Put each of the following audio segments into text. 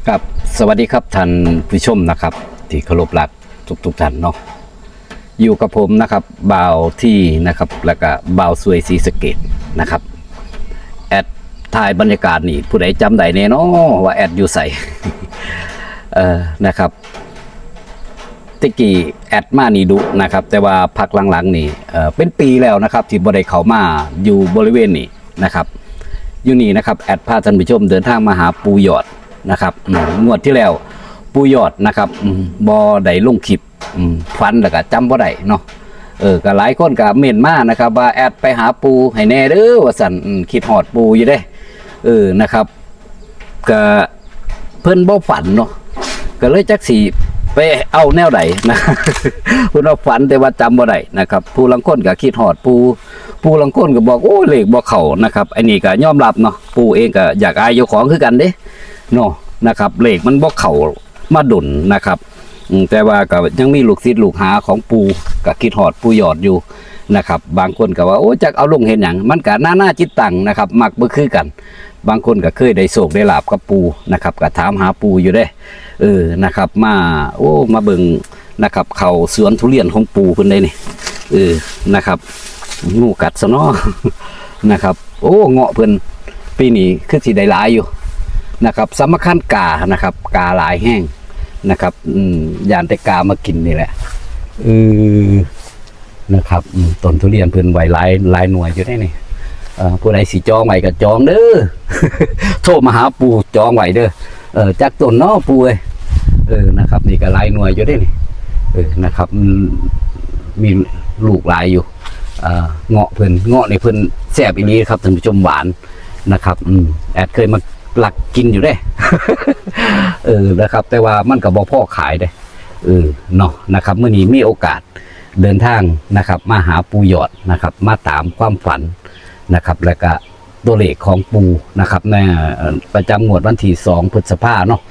ครับ สวัสดีครับท่านผู้ชมนะครับ ที่เคารพรักทุกๆท่านเนาะ อยู่กับผมนะครับ บ่าวทีนะครับ แล้วก็บ่าวสวยศรีสะเกษนะครับ แอดถ่ายบรรยากาศนี่ ผู้ใดจำได้แน่เนาะว่าแอดอยู่ไส เอ่อ นะครับ แต่กี้แอดมานี่ดุนะครับ แต่ว่าพักหลังๆนี่ เอ่อ เป็นปีแล้วนะครับ ที่บ่ได้เข้ามาอยู่บริเวณนี้นะครับ อยู่นี่นะครับ แอดพาท่านผู้ชมเดินทางมาหาปู่ยอดนะครับ อืม งวดที่แล้วปู่ยอดนะครับ อืม บ่ได้ลงคลิป อืม ฝันแล้วก็จำบ่ได้เนาะ เออ ก็หลายคนก็เม้นมานะครับ ว่าแอดไปหาปู่ให้แน่เด้อ ว่าซั่น อืม คิดฮอดปู่อยู่เด้ เออ นะครับ ก็เพิ่นบ่ฝันเนาะ ก็เลยจักสิไปเอาแนวใดนะ เพิ่นว่าฝันแต่ว่าจำบ่ได้นะครับ ผู้ลางคนก็คิดฮอดปู่ ผู้ลางคนก็บอก โอ้ เลขบ่เข้านะครับ อันนี้ก็ยอมรับเนาะ ปู่เองก็อยากอายเจ้าของคือกันเด้เนาะ นะครับ เลขมันบ่เข้ามาดนนะครับ อืม แต่ว่าก็ยังมีลูกศิษย์ลูกหาของปู่ ก็คิดฮอดปู่ยอดอยู่นะครับ บางคนก็ว่า โอ้ จักเอาลงเฮ็ดหยัง มันก็นานาจิตตังนะครับ มักบ่คือกัน บางคนก็เคยได้โชคได้ลาภกับปู่นะครับ ก็ถามหาปู่อยู่เด้ เออ นะครับ มา โอ้ มาเบิ่งนะครับ เข้าสวนทุเรียนของปู่เพิ่นได้นี่ เออ นะครับ งูกัดซะเนาะ นะครับ โอ้ เงาะเพิ่นปีนี้คือสิได้หลายอยู่นะครับ สำคัญกานะครับ กาหลายแฮงนะครับ อืม ย่านแต่กามากินนี่แหละ เออ นะครับ อืม ต้นทุเรียนเพิ่นไว้หลาย หลายหน่วยอยู่เด้นี่ เอ่อ ผู้ใดสิจองไว้ก็จองเด้อ โทรมาหาปู่จองไว้เด้อ เอ่อ จักต้นเนาะปู่เอ้ย เออ นะครับ นี่ก็หลายหน่วยอยู่เด้นี่ เออ นะครับ อืม มีลูกหลายอยู่ เอ่อ เงาะเพิ่น เงาะนี่เพิ่นแซ่บอีหลีครับท่านผู้ชม หวานนะครับ อืม แอดเคยมาลักกินอยู่เด้ เออ นะครับ แต่ว่ามันก็บ่พอขายเด้ เออ เนาะ นะครับ มื้อนี้มีโอกาส เดินทางนะครับ มาหาปู่ยอดนะครับ มาตามความฝันนะครับ แล้วก็ตัวเลขของปู่นะครับ ใน เอ่อ ประจำงวดวันที่สองพฤษภาเนาะ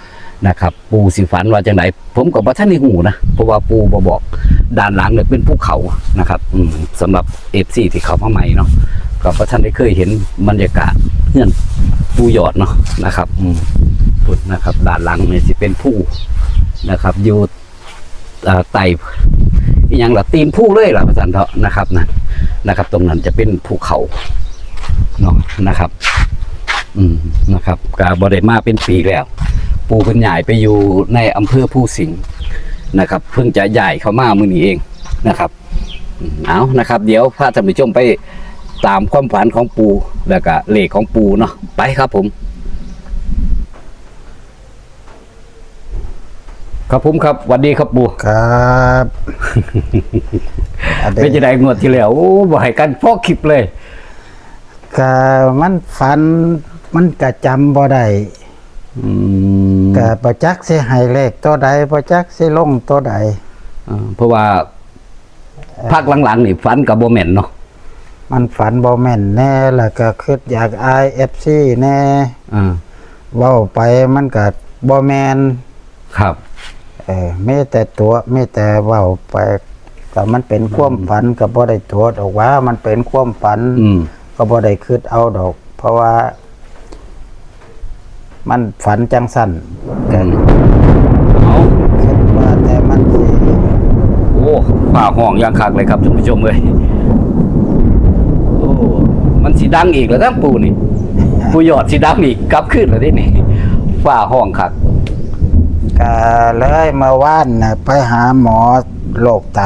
นะครับ ปู่สิฝันว่าจั่งใด ผมก็บ่ทันได้ฮู้นะ เพราะว่าปู่บ่บอก ด้านหลังเนี่ยเป็นภูเขานะครับ อืม สำหรับ เอฟซี ที่เข้ามาใหม่เนาะ ก็บ่ทันได้เคยเห็นบรรยากาศเฮือนปู่ยอดเนาะนะครับ อืม พุ้นนะครับ ด้านหลังนี่สิเป็นภูนะครับ อยู่ เอ่อ ไต่ อีหยังล่ะ ตีนภูเลยล่ะ ว่าซั่นเถาะนะครับนะ นะครับ ตรงนั้นจะเป็นภูเขาเนาะนะครับ อืม นะครับ ก็บ่ได้มาเป็นปีแล้ว ปู่เพิ่นย้ายไปอยู่ในอำเภอภูสิงห์นะครับ เพิ่งจะย้ายเข้ามามื้อนี้เองนะครับ อืม เอานะครับ เดี๋ยวพาท่านผู้ชมไปตามความฝันของปู่ แล้วก็เลขของปู่เนาะ ไปครับผม ครับผมครับ หวัดดีครับปู่ ครับ อันนี้ เป็นจั่งใดงวดที่แล้ว โอ้ บ่ให้กันพอคลิปเลย ก็มันฝัน มันก็จำบ่ได้ อืม ก็บ่จักสิให้เลขตัวใด บ่จักสิลงตัวใด อ่า เพราะว่า เอ่อ พักหลังๆนี่ฝันก็บ่แม่นเนาะ มันฝันบ่แม่นแน่ แล้วก็คิดอยากอาย เอฟซี แน่ อ่า เว้าไปมันก็บ่แม่น ครับ เออ มีแต่ตั๋ว มีแต่เว้าไป ก็มันเป็นความฝัน ก็บ่ได้ตั๋วดอกว่า มันเป็นความฝัน อืม ก็บ่ได้คิดเอาดอก เพราะว่า มันฝันจั่งซั้น อืม ก็ เอ้า คิดว่าแต่มันสิ โอ้ ฟ้าฮ้องอย่างคักเลยครับท่านผู้ชมเอ้ย โอ้ มันสิดังอีกแล้วนะปู่นี่ ปู่ยอดสิดังอีก กลับคืนแล้วเด้นี่ ฟ้าฮ้องคัก ก็เลยเมื่อวานน่ะไปหาหมอโรคไต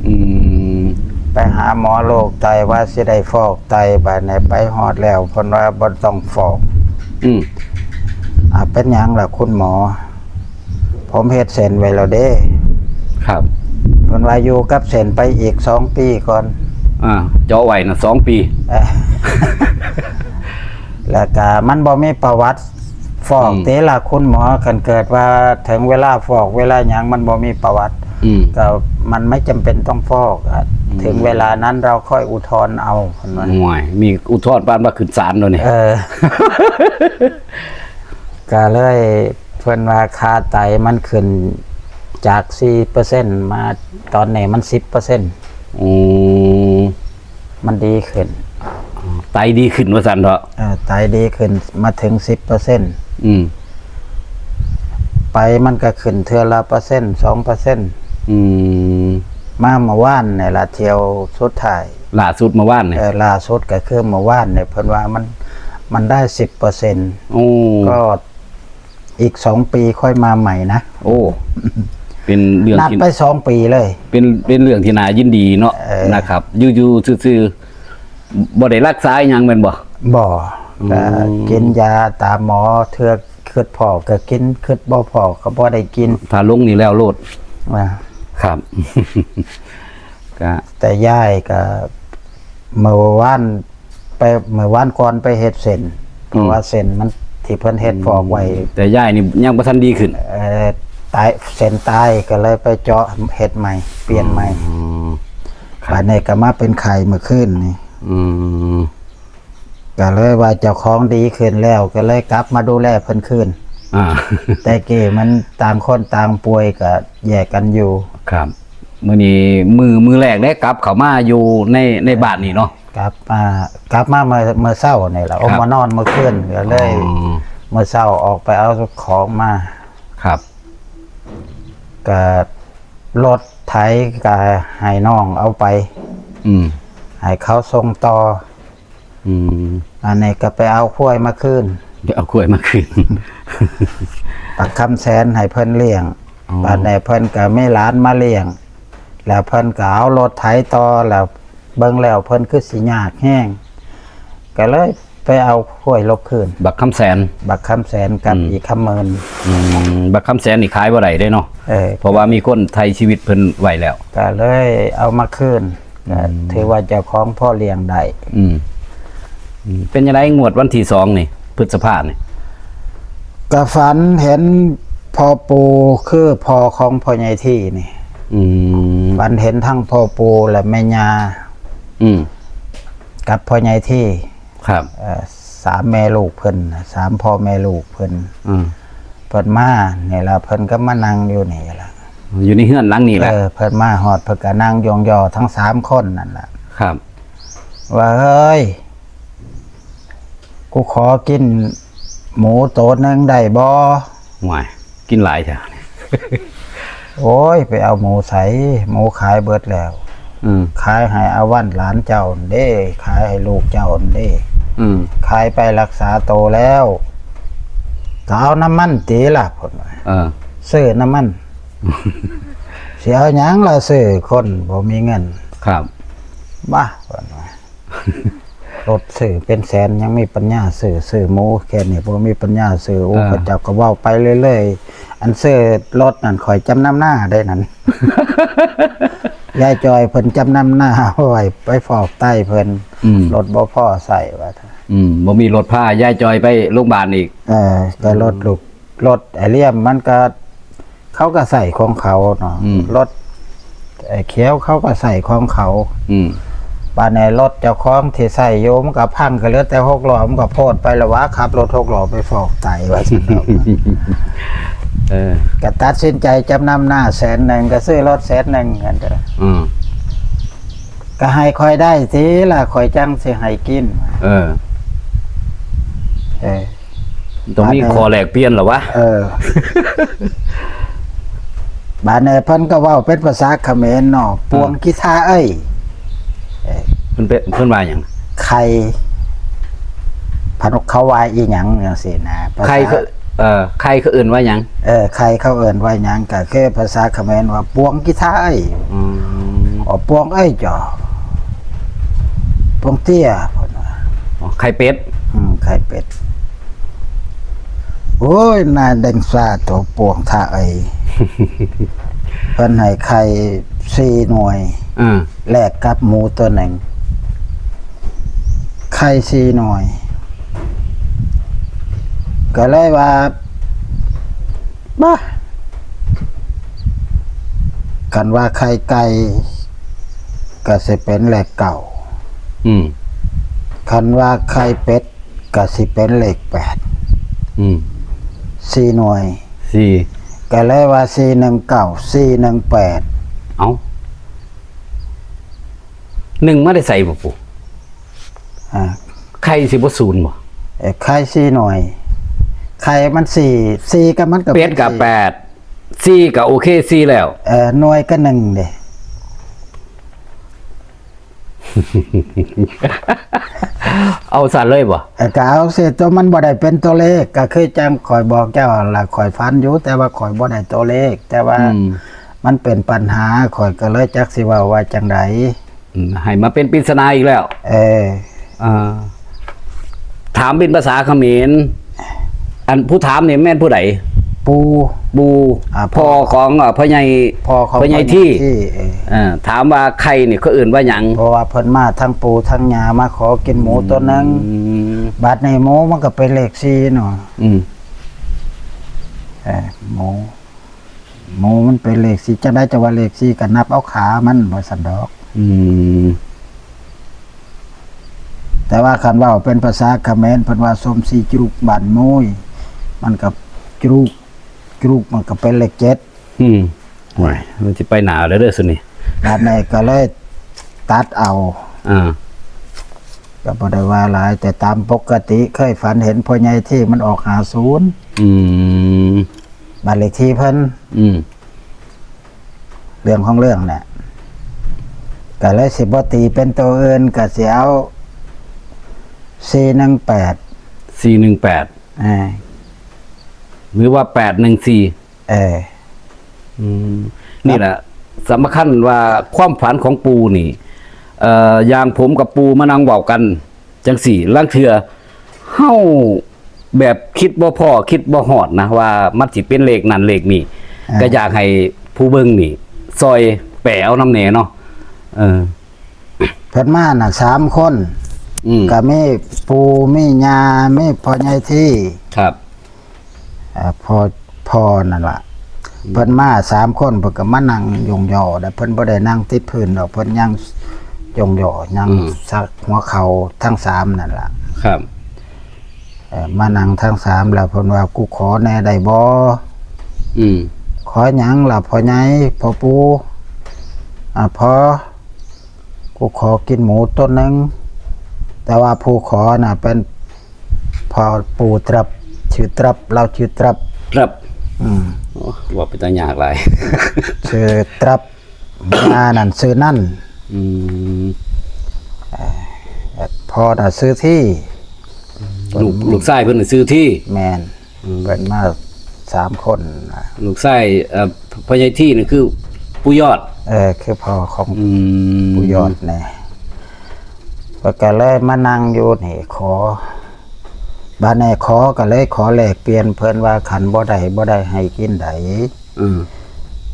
อืม ไปหาหมอโรคไตว่าสิได้ฟอกไต บัดนี้ไปฮอดแล้วเพิ่นว่าบ่ต้องฟอก อืม อ่า เป็นหยังล่ะคุณหมอ ผมเฮ็ดเส้นไว้แล้วเด้ ครับ เพิ่นว่าอยู่กับเส้นไปอีกสองปีก่อน อ่า เจาะไว้น่ะสองปี เออ แล้วก็มันบ่มีประวัติฟอก อืม ติล่ะคุณหมอ คันเกิดว่าถึงเวลาฟอกเวลาหยังมันบ่มีประวัติ อืม ก็มันไม่จำเป็นต้องฟอกอะ อืม ถึงเวลานั้นเราค่อยอุทธรณ์เอา เพิ่นว่า โอ้ย มีอุทธรณ์ปานว่าขึ้นศาลแล้วนี่ เออ ก็เลยเพิ่นว่าค่าไตมันขึ้นจากสี่เปอร์เซ็นต์ มาตอนนี้มันสิบเปอร์เซ็นต์ อืม มันดีขึ้น ไตดีขึ้นว่าซั่นเถาะ เออ ไตดีขึ้นมาถึงสิบเปอร์เซ็นต์ อืม ໄປມັນກໍຂຶ້ນເທື່ອລະເປີເຊັນ ສອງເປີເຊັນ. ອືມ ມາເມື່ອວານນີ້ລະ ຖ້ຽວສຸດທ້າຍ ລ່າສຸດເມື່ອວານນີ້. ເອີ ລ່າສຸດກໍຄືເມື່ອວານນີ້ ເພິ່ນວ່າມັນ ມັນໄດ້ສິບເປີເຊັນ. ໂອ້ ກໍອີກສອງປີຄ່ອຍມາໃໝ່ນະ. ໂອ້ ເປັນເລື່ອງ ນັດທີ່ ໄປສອງປີເລີຍ. ເປັນ ເປັນເລື່ອງທີ່ໜ້າຍິນດີເນາະ. ເອີ ນະຄັບ ຢູ່ໆຊື່ໆ ບໍ່ໄດ້ລັກສາອີ່ຫຍັງແມ່ນບໍ່? ບໍ່. ອືມ ກໍກິນຢາຕາມໝໍ ເທື່ອຄຶດພໍ້ກໍກິນ ຄຶດບໍ່ພໍ້ກໍບໍ່ໄດ້ກິນ. ຖ້າລົງນີ້ແລ້ວໂລດ. ອ່າ ຄັບ ກະ ແຕ່ຍາຍກໍ ເມື່ອວານໄປ ເມື່ອວານກ່ອນໄປເຮັດເສັ້ນ ເພາະ ອືມ ວ່າເສັ້ນມັນ ທີ່ເພິ່ນເຮັດຟອກໄວ້ ອືມ ແຕ່ຍາຍນີ້ຍັງບໍ່ທັນດີຂຶ້ນ. ເອີ ຕາຍ ເສັ້ນຕາຍ ກໍເລີຍໄປເຈາະເຮັດໃໝ່ ປ່ຽນໃໝ່. ອືມ ບາດນີ້ກໍມາເປັນໄຂ້ມື້ຄືນນີ້. ອືມ ກໍເລີຍວ່າເຈົ້າຂອງດີຂຶ້ນແລ້ວ ກໍເລີຍກັບມາດູແລເພິ່ນຄືນ. ອ່າ ແຕ່ກີ້ມັນຕ່າງຄົນຕ່າງປ່ວຍ ກໍແຍກກັນຢູ່. ຄັບ ມື້ນີ້ມື້ ມື້ແລກໄດ້ກັບເຂົ້າມາຢູ່ໃນ ໃນບ້ານນີ້ເນາະ. ກັບມາ ກັບມາເມື່ອ ເມື່ອເຊົ້ານີ້ລະ. ໂອ້ ມານອນເມື່ອຄືນ ກໍເລີຍ ອໍ ເມື່ອເຊົ້າອອກໄປເອົາຂອງມາ. ຄັບ ກໍລົດໄຖກໍໃຫ້ນ້ອງເອົາໄປ. ອືມ ໃຫ້ເຂົາສົ່ງຕໍ່. ອືມ ອັນນີ້ກໍໄປເອົາຄວາຍມາຄືນ. ໄປເອົາຄວາຍມາຄືນ. ບັກຄຳແສນໃຫ້ເພິ່ນລ້ຽງ. ອໍ ບາດນີ້ເພິ່ນກໍມີຫຼານມາລ້ຽງ ແລ້ວເພິ່ນກໍເອົາລົດໄຖຕໍ່ ແລ້ວເບິ່ງແລ້ວເພິ່ນຄືຊິຍາກແຮງ ກໍເລີຍໄປເອົາຄວາຍລົບຄືນ. ບັກຄຳແສນ ບັກຄຳແສນກັບ ອືມ ອີກຄຳໝື່ນ. ອືມ ບັກຄຳແສນນີ້ຂາຍບໍ່ໄດ້ເດ້ເນາະ. ເອີ ເພາະວ່າມີຄົນໄຖ່ຊີວິດເພິ່ນໄວ້ແລ້ວ ກໍເລີຍເອົາມາຄືນ. ອືມ ກໍຖືວ່າເຈົ້າຂອງພໍລ້ຽງໄດ້. ອືມ ອືມ ເປັນຈັ່ງໃດງວດວັນທີສອງນີ້ ພຶດສະພານີ້? ກໍຝັນເຫັນພໍ່ປູ່ ຄືພໍ່ຂອງພໍ່ໃຫຍ່ທີນີ້. ອືມ ຝັນເຫັນທັງພໍ່ປູ່ ແລະ ແມ່ຍ່າ. ອືມ ກັບພໍ່ໃຫຍ່ທີ. ຄັບ ເອີ ສາມແມ່ລູກເພິ່ນ ສາມພໍ່ແມ່ລູກເພິ່ນ. ອືມ ເພິ່ນມານີ້ລະ ເພິ່ນກໍມານັ່ງຢູ່ນີ້ລະ ຢູ່ໃນເຮືອນຫຼັງນີ້ແຫຼະ. ເອີ ເພິ່ນມາຮອດ ເພິ່ນກໍນັ່ງຢ່ອງຍໍທັງສາມຄົນນັ້ນລະ. ຄັບ ວ່າ ເອີຍ ກູຂໍກິນໝູໂຕໜຶ່ງໄດ້ບໍ່? ຫວ້າຍ ກິນຫຼາຍແທ້. ໂອ້ຍ ໄປເອົາໝູໃສ? ໝູຂາຍເບິດແລ້ວ. ອືມ ຂາຍໃຫ້ອາວັນຫຼານເຈົ້າຫັ້ນເດ້ ຂາຍໃຫ້ລູກເຈົ້າຫັ້ນເດ້. ອືມ ຂາຍໄປລັກສາໂຕແລ້ວ ກໍເອົານ້ຳມັນຕິລະ ເພິ່ນວ່າ. ເອີ ຊື້ນ້ຳມັນ. ຊິເອົາຫຍັງລະ ຊື້ຄົນບໍ່ມີເງິນ. ຄັບ ບ້າ ເພິ່ນວ່າ ລົດຊື້ເປັນແສນ ຍັງມີປັນຍາຊື້ ຊື້ໝູແຄ່ນີ້ບໍ່ມີປັນຍາຊື້. ໂອ້ ເອີ ເຂົາເຈົ້າກໍເວົ້າໄປເລື້ອຍໆ. ອັນຊື້ລົດນັ້ນຂ້ອຍຈຳນຳນາໄດ້ນັ້ນ ຍາຍຈອຍເພິ່ນຈຳນຳນາໄວ້ໄປຟອກໄຕເພິ່ນ. ອືມ ລົດບໍ່ພໍໃຊ້ວ່າ. ອືມ ບໍ່ມີລົດພາຍາຍຈອຍໄປໂລງບານອີກ. ເອີ ກໍລົດ ອືມ ລູກ ລົດໄອ້ຫຼຽມມັນກໍ ເຂົາກໍໃຊ້ຂອງເຂົາເນາະ. ອືມ ລົດໄອ້ຂຽວເຂົາກໍໃຊ້ຂອງເຂົາ. ອືມ ບາດນີ້ລົດເຈົ້າຂອງທີ່ໃຊ້ຢູ່ມັນກໍພັງ ກໍເຫຼືອແຕ່ຫົກລໍ້ ມັນກໍໂພດໄປລະຫວາ ຂັບລົດຫົກລໍ້ໄປຟອກໄຕວ່າຊັ້ນເນາະ. ເອີ ກໍຕັດສິນໃຈຈຳນຳນາແສນໜຶ່ງ ກໍຊື້ລົດແສນໜຶ່ງຫັ້ນເດີ. ອືມ ກໍໃຫ້ຂ້ອຍໄດ້ຕິລະ ຂ້ອຍຈັ່ງຊິໃຫ້ກິນ. ເອີ ເອີ ຕ້ອງມີ ບາດນີ້ ຂໍ້ແລກປ່ຽນລະຫວາ. ເອີ ບາດນີ້ເພິ່ນກໍເວົ້າເປັນພາສາຂະເໝນເນາະ ອືມ ປວງກິທາເອີຍ. ເອີ ເພິ່ນເປັນ ເພິ່ນວ່າຫຍັງ? ໄຂ່ ເພິ່ນ ເຂົາວ່າອີ່ຫຍັງຈັ່ງຊີ້ນະ ພາສາ ໄຂ່ ເຂົາ ເອີ ໄຂ່ເຂົາເອີ້ນວ່າຫຍັງ? ເອີ ໄຂ່ເຂົາເອີ້ນວ່າຫຍັງ? ກໍຄືພາສາຂະເໝນວ່າປວງກິທາເອີຍ. ອືມ ອໍ ປວງເອີຍຈໍ ປວງເຕ້ຍ ເພິ່ນວ່າ. ອໍ ໄຂ່ເປັດ. ອືມ ໄຂ່ເປັດ. ໂອ້ຍ ນາຍແດງຊາໂຕປວງທາເອີຍ ເພິ່ນໃຫ້ໄຂ່ສີ່ໜ່ວຍ ອ່າ ແລກກັບໝູໂຕໜຶ່ງ ໄຂ່ສີ່ໜ່ວຍ. ກໍເລີຍວ່າ ບາ ຄັນວ່າໄຂ່ໄກ່ກໍຊິເປັນເລກເກົ້າ. ອືມ ຄັນວ່າໄຂ່ເປັດ ກໍຊິເປັນເລກແປດ. ອືມ ສີ່ໜ່ວຍ ສີ່ ກໍເລີຍວ່າ ສີ່ໜຶ່ງເກົ້າ ສີ່ໜຶ່ງແປດ. ເອົ້າ ໜຶ່ງມາແຕ່ໃສບໍ່ປູ່? ອ່າ ໄຂ່ຊິບໍ່ສູນບໍ່? ເອີ ໄຂ່ສີ່ໜ່ວຍ ໄຂ່ມັນສີ່ ສີ່ກໍມັນກໍ ເປັດກໍແປດ ສີ່ກໍໂອເຄ ສີ່ແລ້ວ ເອີ ໜ່ວຍກໍໜຶ່ງເດ້. ເອົາຊັ້ນເລີຍບໍ່? ເອີ ກໍເອົາຊິ ຕົວມັນບໍ່ໄດ້ເປັນຕົວເລກ ກໍຄືຈັ່ງຂ້ອຍບອກເຈົ້າຫັ້ນລະ ຂ້ອຍຝັນຢູ່ ແຕ່ວ່າຂ້ອຍບໍ່ໄດ້ຕົວເລກ ແຕ່ວ່າ ອືມ ມັນເປັນປັນຫາ ຂ້ອຍກໍເລີຍຈັກຊິເວົ້າວ່າຈັ່ງໃດ. ອືມ ໃຫ້ມາເປັນປິດສະໜາອີກແລ້ວ. ເອີ ອ່າ ຖາມເປັນພາສາຂະເໝນ ອັນຜູ້ຖາມນີ້ແມ່ນຜູ້ໃດ? ປູ່ ປູ່ ອ່າ ພໍ່ຂອງ ເອີ ພໍ່ໃຫຍ່ ພໍ່ຂອງພໍ່ໃຫຍ່ທີ ພໍ່ໃຫຍ່ທີ ເອີ ເອີ ຖາມວ່າໄຂ່ນີ້ເຂົາເອີ້ນວ່າຫຍັງ? ເພາະວ່າເພິ່ນມາທັງປູ່ທັງຍ່າ ມາຂໍກິນໝູ ອືມ ຕົວໜຶ່ງ ບາດນີ້ໝູມັນກໍເປັນເລກສີ່ເນາະ. ອືມ ເອີ ໝູ ໝູມັນເປັນເລກສີ່ ຈັ່ງໃດຈັ່ງວ່າເລກສີ່ ກໍນັບເອົາຂາມັນວ່າຊັ້ນດອກ. ອືມ ແຕ່ວ່າຄັນເວົ້າເປັນພາສາຂະເໝນ ເພິ່ນວ່າ ສົມສີ່ຈຣູກບ້ານໂມຍ ມັນກໍຈຣູກ ຈຣູກມັນກໍເປັນເລກເຈັດ. ອືມ ໂອ້ຍ ມັນຊິໄປໜ້າແລ້ວເດີຊຸນີ້ ບາດນີ້ກໍເລີຍຕັດເອົາ ອ່າ ກໍບໍ່ໄດ້ວ່າຫຼາຍ ແຕ່ຕາມປົກກະຕິເຄີຍຝັນເຫັນພໍ່ໃຫຍ່ທີ່ມັນອອກຫ້າສູນ ອືມ ບ້ານເລກທີ່ເພິ່ນ ອືມ ເລື່ອງຂອງເລື່ອງແຫຼະ ກໍເລີຍຊິບໍ່ຕີເປັນໂຕອື່ນ ກໍຊິເອົາສີ່ໜຶ່ງແປດ ສີ່ໜຶ່ງແປດ ອ່າ ຫຼືວ່າແປດໜຶ່ງສີ່ ເອີ ອືມ ນີ້ແຫຼະສຳຄັນວ່າຄວາມຝັນຂອງປູ່ນີ້ ເອີ ຢ່າງຜົມກັບປູ່ມານັ່ງເວົ້າກັນຈັ່ງຊີ້ ລາງເທື່ອເຮົາແບບຄິດບໍ່ພໍ້ຄິດບໍ່ຮອດນະ ວ່າມັນຊິເປັນເລກນັ້ນເລກນີ້ ອ່າ ກໍຢາກໃຫ້ຜູ້ເບິ່ງນີ້ຊ່ອຍແປເອົານຳແດ່ເນາະ ເອີ. ເພິ່ນມານະສາມຄົນ ອືມ ກໍມີປູ່ ມີຍ່າ ມີພໍ່ໃຫຍ່ທີ ຄັບ ເອີ ພໍ່ ພໍ່ນັ້ນລະ ອືມ ເພິ່ນມາສາມຄົນ ເພິ່ນກໍມານັ່ງຍົງຍໍ ແລ້ວເພິ່ນບໍ່ໄດ້ນັ່ງຕິດພື້ນດອກ ເພິ່ນຍັງຍົງຍໍ ຍັງ ອືມ ສັກຫົວເຂົ່າທັງສາມນັ້ນລະ ຄັບ ເອີ ມານັ່ງທັງສາມ ແລ້ວເພິ່ນວ່າ ກູຂໍແດ່ໄດ້ບໍ່? ອືມ ຂໍຫຍັງລະພໍ່ໃຫຍ່ ພໍ່ປູ່? ອາ ພໍ່ ກູຂໍກິນໝູຕົວໜຶ່ງ ແຕ່ວ່າຜູ້ຂໍນະເປັນພໍ່ປູ່ຕຣັບ ຊື່ຕຣັບ ລາວຊື່ຕຣັບ ຕຣັບ ອືມ ໂອ້ ເວົ້າເປັນຕາຍາກຫຼາຍ ຊື່ຕຣັບ ຍ່ານັ້ນຊື່ນັນ ອືມ ເອີ ພໍ່ນະຊື່ທີ ອືມ ລູກ ລູກຊາຍເພິ່ນນະຊື່ທີ ແມ່ນ ອືມ ເພິ່ນມາສາມຄົນນະ ລູກຊາຍ ເອີ ພໍ່ໃຫຍ່ທີນີ້ຄືປູ່ຍອດ ເອີ ຄືພໍ່ຂອງ ອືມ ປູ່ຍອດແນ່ ເພິ່ນກໍເລີຍມານັ່ງຢູ່ນີ້ ຂໍ ບາດນີ້ຂໍກໍເລີຍຂໍແລກປ່ຽນ ເພິ່ນວ່າຄັນບໍ່ໄດ້ ບໍ່ໄດ້ໃຫ້ກິນໃດ ອືມ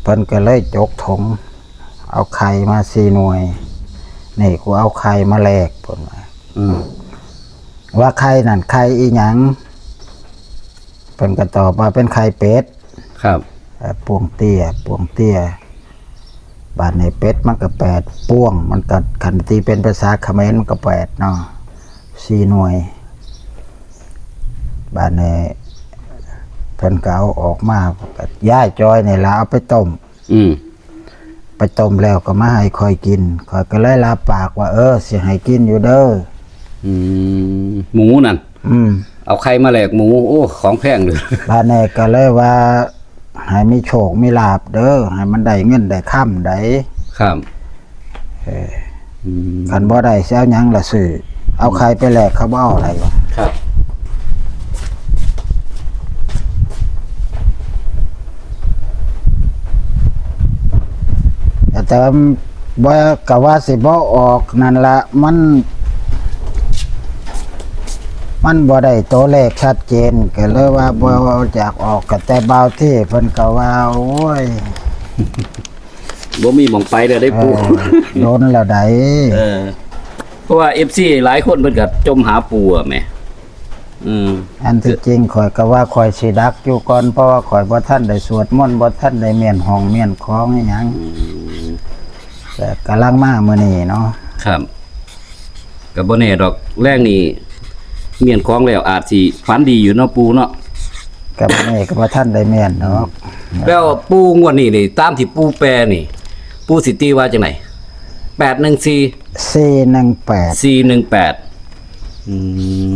ເພິ່ນກໍເລີຍຈົກຖົງ ເອົາໄຂ່ມາສີ່ໜ່ວຍ ນີ້ ກູເອົາໄຂ່ມາແລກ ເພິ່ນວ່າ ອືມ ວ່າໄຂ່ນັ້ນໄຂ່ອີຫຍັງ? ເພິ່ນກໍຕອບວ່າເປັນໄຂ່ເປັດ ຄັບ ເອີ ປວງເຕ້ຍ ປວງເຕ້ຍ ບາດນີ້ເປັດມັນກໍແປດ ປວງມັນກໍ ຄັນຕີເປັນພາສາຂະເໝນມັນກໍແປດເນາະ ສີ່ໜ່ວຍ ບາດນີ້ເພິ່ນກໍເອົາອອກມາ ກໍຍາຍຈອຍນີ້ລະເອົາໄປຕົ້ມ ອືມ ໄປຕົ້ມແລ້ວກໍມາໃຫ້ຂ້ອຍກິນ ຂ້ອຍກໍເລີຍລາບປາກວ່າ ເອີ ຊິໃຫ້ກິນຢູ່ເດີ ອືມ ໝູນັ້ນ ອືມ ເອົາໄຂ່ມາແລກໝູ ໂອ້ ຂອງແພງເດີ ບາດນີ້ກໍເລີຍວ່າ ໃຫ້ມີໂຊກມີລາບເດີ ໃຫ້ມັນໄດ້ເງິນໄດ້ຄຳໃດ ຄັບ ເອີ ອືມ ຄັນບໍ່ໄດ້ຊິເອົາຫຍັງລະຊື້ ເອົາໄຂ່ໄປແລກເຂົາບໍ່ເອົາໃດຫວາ ຄັບ ແຕ່ວ່າບໍ່ ກໍວ່າຊິບໍ່ອອກນັ້ນລະ ມັນ ມັນບໍ່ໄດ້ໂຕເລກຊັດເຈນ ກໍເລີຍວ່າບໍ່ຢາກອອກ ກໍແຕ່ບ່າວທີເພິ່ນກໍວ່າ ໂອ້ຍ ບໍ່ມີໝ່ອງໄປແລ້ວເດ້ ເອີ ປູ່ ດົນແລ້ວໃດ ເອີ ເພາະວ່າເອັຟຊີຫຼາຍຄົນເພິ່ນກໍຈົ່ມຫາປູ່ແໝ ອືມ ອັນທີ່ຈິງຂ້ອຍກໍວ່າຂ້ອຍຊິດັກຢູ່ກ່ອນ ເພາະວ່າຂ້ອຍບໍ່ທັນໄດ້ສວດມົນ ບໍ່ທັນໄດ້ມ້ຽນຫ້ອງມ້ຽນຂອງອີຫຍັງ ອືມ ແຕ່ກຳລັງມາມື້ນີ້ເນາະ ຄັບ ກໍບໍ່ແນ່ດອກ ແລງນີ້ມ້ຽນຂອງແລ້ວອາດຊິຝັນດີຢູ່ເນາະ ປູ່ເນາະ ກໍບໍ່ແນ່ ກໍບໍ່ທັນໄດ້ແມ່ນດອກ ແລ້ວປູ່ ງວດນີ້ນີ້ ຕາມທີ່ປູ່ແປນີ້ ປູ່ຊິຕີວ່າຈັ່ງໃດ? ແປດໜຶ່ງສີ່ ສີ່ໜຶ່ງແປດ ສີ່ໜຶ່ງແປດ ອືມ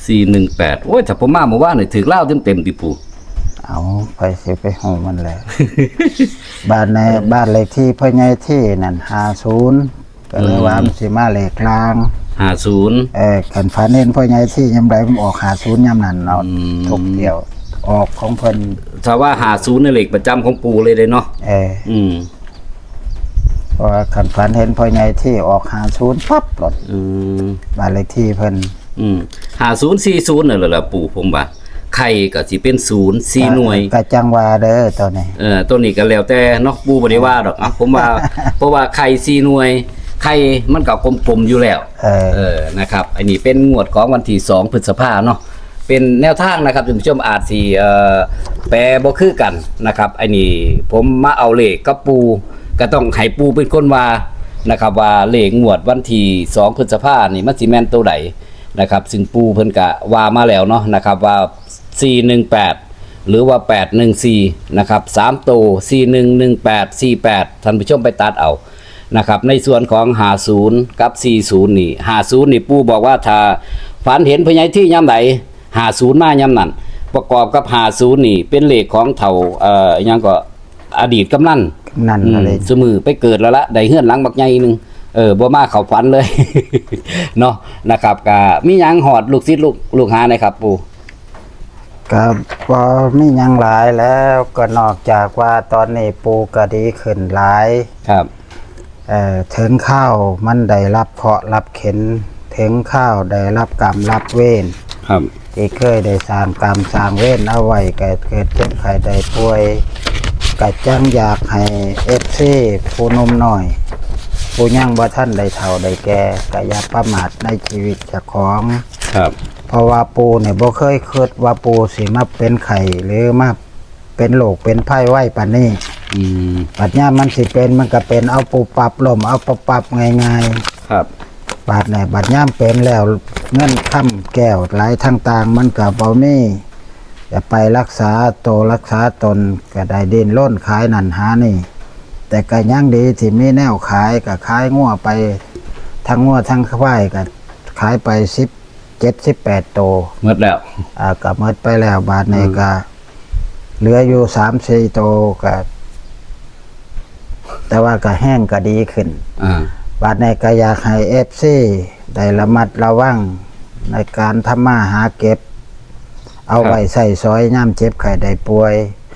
ສີ່ໜຶ່ງແປດ ໂອ້ຍ ຖ້າບໍ່ມາມື້ວານນີ້ຖືກລາວເຕັມໆຕິປູ່. ເອົາ ໃຜຊິໄປຮູ້ມັນແຫຼະ. ບ້ານໃນ ບ້ານເລກທີ່ພໍ່ໃຫຍ່ທີ່ນັ້ນຫ້າສູນ ກໍເລີຍວ່າ ອືມ ມັນຊິມາເລກລ່າງ ຫ້າສູນ. ເອີ ຄັນຝັນເຫັນພໍ່ໃຫຍ່ທີ່ຍາມໃດ ມັນອອກຫ້າສູນຍາມນັ້ນເນາະ. ອືມ ທຸກທ່ຽວອອກຂອງເພິ່ນ. ຖ້າວ່າຫ້າສູນນີ້ເລກປະຈຳຂອງປູ່ເລີຍເດ້ເນາະ. ເອີ ອືມ ເພາະວ່າຄັນຝັນເຫັນພໍ່ໃຫຍ່ທີ່ອອກຫ້າສູນປັບໂລດ. ອືມ ບ້ານເລກທີ່ເພິ່ນ. ອືມ ຫ້າສູນສີ່ສູນນັ້ນແຫຼະປູ່ ຜົມວ່າໄຂ່ກໍຊິເປັນສູນສີ່ໜ່ວຍ. ກໍ ກໍຈັ່ງວ່າເດີໂຕນີ້. ເອີ ໂຕນີ້ກໍແລ້ວແຕ່ເນາະ ປູ່ບໍ່ໄດ້ວ່າດອກ. ເອົາ ຜົມວ່າ ເພາະວ່າໄຂ່ສີ່ໜ່ວຍ ໄຂ່ມັນກໍກົມໆຢູ່ແລ້ວ. ເອີ ເອີ ນະຄັບ ອັນນີ້ເປັນງວດຂອງວັນທີສອງ ພຶດສະພາເນາະ. ເປັນແນວທາງນະຄັບ ທ່ານຜູ້ຊົມ ອາດຊິ ເອີ ແປບໍ່ຄືກັນນະຄັບ. ອັນນີ້ຜົມມາເອົາເລກກັບປູ່ ກໍຕ້ອງໃຫ້ປູ່ເປັນຄົນວ່ານະຄັບ ວ່າເລກງວດວັນທີສອງ ພຶດສະພານີ້ມັນຊິແມ່ນໂຕໃດນະຄັບ. ຊຶ່ງປູ່ເພິ່ນກະວ່າມາແລ້ວເນາະນະຄັບ ວ່າສີ່ໜຶ່ງແປດ ຫຼືວ່າແປດໜຶ່ງສີ່ນະຄັບ ສາມໂຕ ສີ່ໜຶ່ງ ໜຶ່ງແປດ ສີ່ແປດ ທ່ານຜູ້ຊົມໄປຕັດເອົາ ນະຄັບ. ໃນສ່ວນຂອງຫ້າສູນກັບສີ່ສູນນີ້ ຫ້າສູນນີ້ ປູ່ບອກວ່າຖ້າຝັນເຫັນພໍ່ໃຫຍ່ທີ່ຍາມໃດ ຫ້າສູນມາຍາມນັ້ນ. ປະກອບກັບຫ້າສູນນີ້ເປັນເລກຂອງເຖົ້າ ເອີ ຫຍັງກໍ ອະດີດກຳນັນ ກຳນັນ ອືມ ອະໄລ ຊຸມື້ໄປເກີດແລ້ວລະ ໄດ້ເຮືອນຫຼັງບັກໃຫຍ່ໜຶ່ງ. ເອີ ບໍ່ມາເຂົ້າຝັນເລີຍ ເນາະ ນະຄັບ. ກະມີຫຍັງຮອດລູກສິດລູກ ລູກຫາແດ່ຄັບປູ່? ກໍບໍ່ມີຫຍັງຫຼາຍແລ້ວ ກໍນອກຈາກວ່າຕອນນີ້ປູ່ກໍດີຂຶ້ນຫຼາຍ. ຄັບ ເອີ ເຖິງຄາວມັນໄດ້ຮັບເຄາະຮັບເຂັນ ເຖິງຄາວໄດ້ຮັບກຳຮັບເວນ ຄັບ ທີ່ເຄີຍໄດ້ສ້າງກຳສ້າງເວນເອົາໄວ້ ກໍເກີດເຈັບໄຂ້ໄດ້ປ່ວຍ ກໍຈັ່ງຢາກໃຫ້ເອັຟຊີຜູ້ໜຸ່ມນ້ອຍ ຜູ້ຍັງບໍ່ທັນໄດ້ເຖົ້າໄດ້ແກ່ ກໍຢ່າປະໝາດໃນຊີວິດເຈົ້າຂອງ. ຄັບ ເພາະວ່າປູ່ນີ້ບໍ່ເຄີຍຄິດວ່າປູ່ຊິມາເປັນໄຂ້ ຫຼືມາ ເປັນໂລກເປັນໄພໄວປານນີ້. ອືມ ບັດຍາມມັນຊິເປັນ ມັນກໍເປັນເອົາປຸບປັບ ລົ້ມເອົາປັບປັບງ່າຍໆ. ຄັບ ບາດນີ້ ບັດຍາມເປັນແລ້ວ ເງິນຄຳແກ້ວຫຼາຍທາງຕ່າງມັນກໍບໍ່ມີ ຈະໄປລັກສາໂຕລັກສາຕົນກໍໄດ້ດີ້ນລົນຂາຍນັ້ນຫານີ້ ແຕ່ກໍຍັງດີທີ່ມີແນວຂາຍ ກໍຂາຍງົວໄປ ທັງງົວທັງຄວາຍກໍຂາຍໄປສິບ ເຈັດສິບແປດໂຕ ໝົດແລ້ວ. ອ່າ ກໍໝົດໄປແລ້ວ ບາດນີ້ ອືມ ກໍເຫຼືອຢູ່ສາມສີ່ໂຕ ກໍ ແຕ່ວ່າກໍແຮງກໍດີຂຶ້ນ. ອ່າ ບາດນີ້ກໍຢາກໃຫ້ເອັຟຊີໄດ້ລະມັດລະວັງໃນການທຳມາຫາເກັບ ເອົາ ຄັບ ໄວ້ໃຊ້ສອຍຍາມເຈັບໄຂ້ໄດ້ປ່ວຍ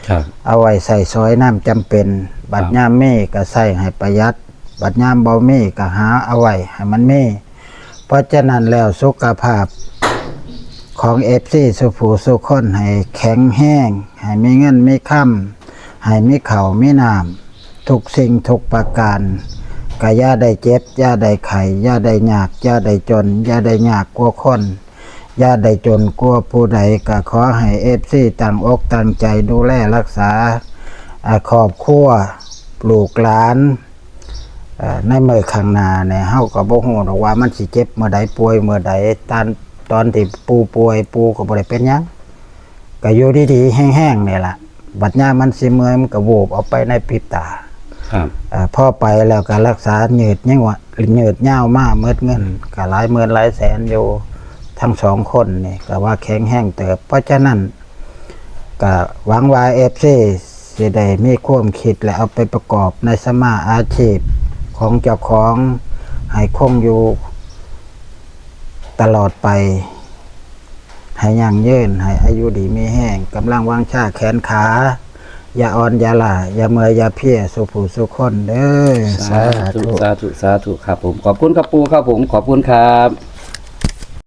ຄັບ ເອົາໄວ້ໃຊ້ສອຍຍາມຈຳເປັນ ບັດ ຄັບ ຍາມມີກໍໃຊ້ໃຫ້ປະຢັດ ບັດຍາມບໍ່ມີກໍຫາເອົາໄວ້ໃຫ້ມັນມີ. ເພາະສະນັ້ນແລ້ວ ສຸຂະພາບຂອງເອັຟຊີສູ່ຜູ້ສູ່ຄົນໃຫ້ແຂງແຮງ ໃຫ້ມີເງິນມີຄຳ ໃຫ້ມີເຂົ້າມີນ້ຳ ທຸກສິ່ງທຸກປະການ ກະຢ່າໄດ້ເຈັບ ຢ່າໄດ້ໄຂ້ ຢ່າໄດ້ຍາກ ຢ່າໄດ້ຈົນ ຢ່າໄດ້ຍາກກວ່າຄົນ ຢ່າໄດ້ຈົນກວ່າຜູ້ໃດ. ກະຂໍໃຫ້ເອັຟຊີຕັ້ງອົກຕັ້ງໃຈດູແລຮັກສາ ອາ ຄອບຄົວ ລູກຫຼານ ເອີ ໃນມື້ຂ້າງໜ້ານີ້ ເຮົາກໍບໍ່ຮູ້ດອກວ່າມັນຊິເຈັບມື້ໃດ ປ່ວຍມື້ໃດ. ຕອນ ຕອນທີ່ປູ່ປ່ວຍ ປູ່ກໍບໍ່ໄດ້ເປັນຫຍັງ ກໍຢູ່ດີໆແຮງໆນີ້ລະ ບັດຍາມມັນຊິເມື່ອຍ ມັນກໍວູບອອກໄປໃນພິບຕາ. ຄັບ ເອີ ພໍໄປແລ້ວກໍຮັກສາຍືດຍາວ ຍືດຍາວມາໝົດເງິນ ກໍຫຼາຍໝື່ນຫຼາຍແສນຢູ່ ທັງສອງຄົນນີ້ກໍວ່າແຂງແຮງເຕີບ. ເພາະສະນັ້ນ ກະຫວັງວ່າເອັຟຊີຊິໄດ້ມີຄວາມຄິດ ແລະ ເອົາໄປປະກອບໃນສຳມາອາຊີບຂອງເຈົ້າຂອງ ໃຫ້ຄົງຢູ່ຕະຫຼອດໄປ ໃຫ້ຢັ້ງຢືນ ໃຫ້ອາຍຸດີມີແຮງ ກຳລັງວັງຊາແຂນຂາ ຢ່າອ່ອນຢ່າລ້າ ຢ່າເມື່ອຍຢ່າເພຍ ສູ່ຜູ້ສູ່ຄົນເດີ. ສາທຸ ສາທຸ ສາທຸ ສາທຸ ຄັບຜົມ. ຂອບຄຸນຄັບປູ່ຄັບຜົມ ຂອບຄຸນຄັບ.